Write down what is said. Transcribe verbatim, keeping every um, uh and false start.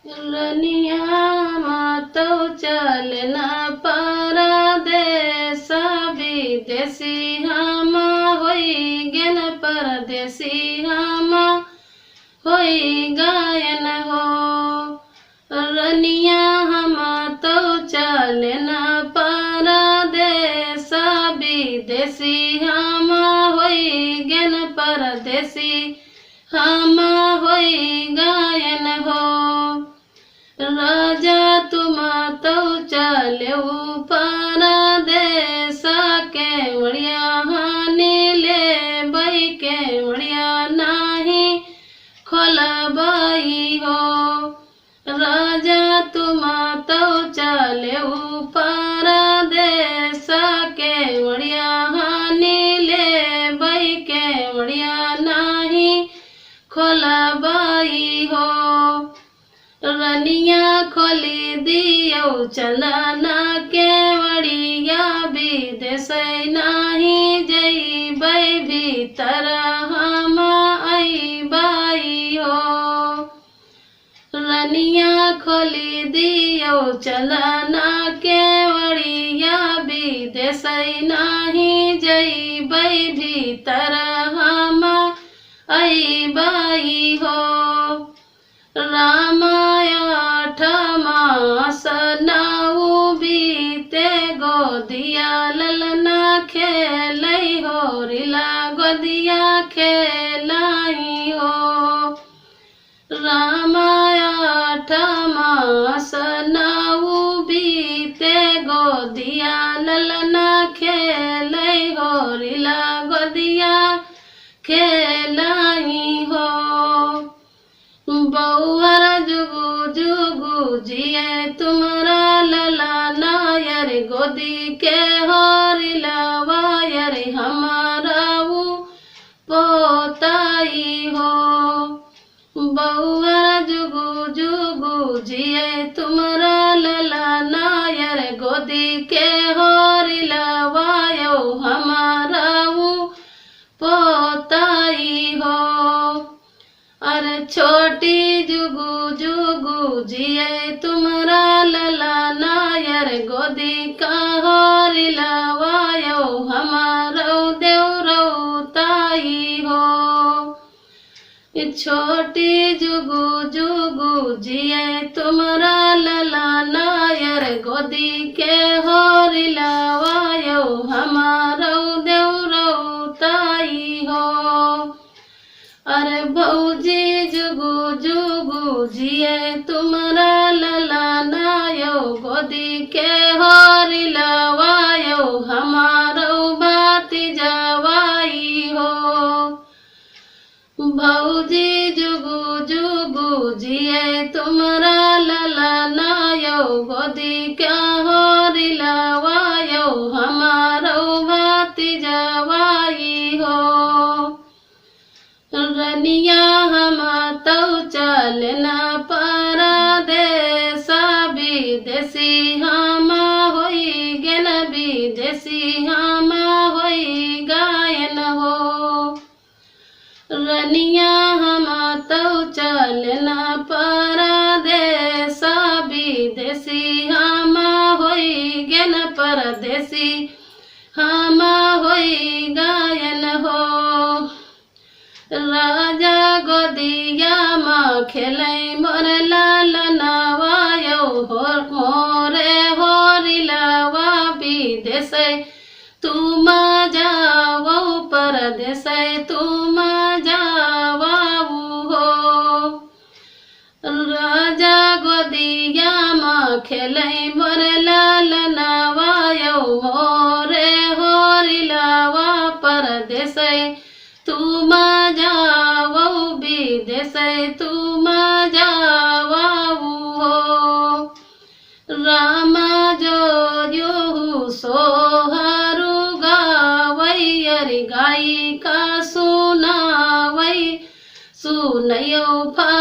रनिया मातौ चलना परदेसा, विदेसी हम होई गेन परदेसी हम होई गायन हो। रनिया हम तौ चलना परदेसा, विदेसी हम होई गेन परदेसी हम होई गायन हो। राजा तुम तौ चलेउ परदेसा, केवड़िया हानि लेबै केवड़िया नाहीं खोलबै हो। राजा तुम तौ चलेउ परदेसा, केवड़िया हानि लेबै केवड़िया नाहीं खोलबै हो। रनिया खोलि दियौ चंदना केवड़िया, विदेसै नाहीं जइबै भीतर हम अइबै हो। रनिया खोलि दियौ चंदना केवड़िया, विदेसै नाहीं जइबै भीतर हम अइबै हो। राम आठ मास नौ बीते गोदिया ललना खेलै होरिला गोदिया खेलाइ हो। राम आठ मास नौ बीते गोदिया ललना खेलै होरिला गोदिया खेलाइ हो। बउअर जुगु जुगु जिए तुम्हरा ललना, अरे गोदी के होरिलवा अरे हमारा ऊ पोताई हो। बउअर जुगु जुगु जिए तुम्हरा ललना, अरे गोदी के होरिलवा अरे हमारा ऊ पोताई हो। अरे छोटी जुगु जुगु जिए तुम्हरा ललना, अरे गोदी का होरिलवा अरे हमारा ऊ देउरौ ताई हो। छोटी जुगु जुगु जिए तुम्हरा ललना, अरे गोदी के होरिलवा अरे हमारा ऊ देउरौ ताई हो। अरे भौजी जुगु जुगु जिए तुम्हरा ललना, अरे गोदी के होरिलवा अरे हमारा ऊ भतीजवा ई हो। भौजी जुगु जुगु जिए तुम्हरा ललना, अरे गोदी के होरिलवा अरे हमारा ऊ भतीजवा ई हो। रनिया हम तौ चलना परदेसा, विदेसी हम होई गेन विदेसी हम होई गायन हो। रनिया हम तौ चलना परदेसा, विदेसी हम होई गेन परदेसी हम होई गायन हो। राजा गोदिया मा खेलै मोर ललनवा अरे हो मोरे होरिलवा, विदेसै तुम जावौ परदेसै तुम जावौ हो। राजा गोदिया मा खेलै मोर ललनवा अरे मोरे होरिलवा, परदेसै तुम जावौ विदेसै तुम जावौ हो। राम जो यू सोहरु गावै अरे गाई का सुनावै, सुनयौ फा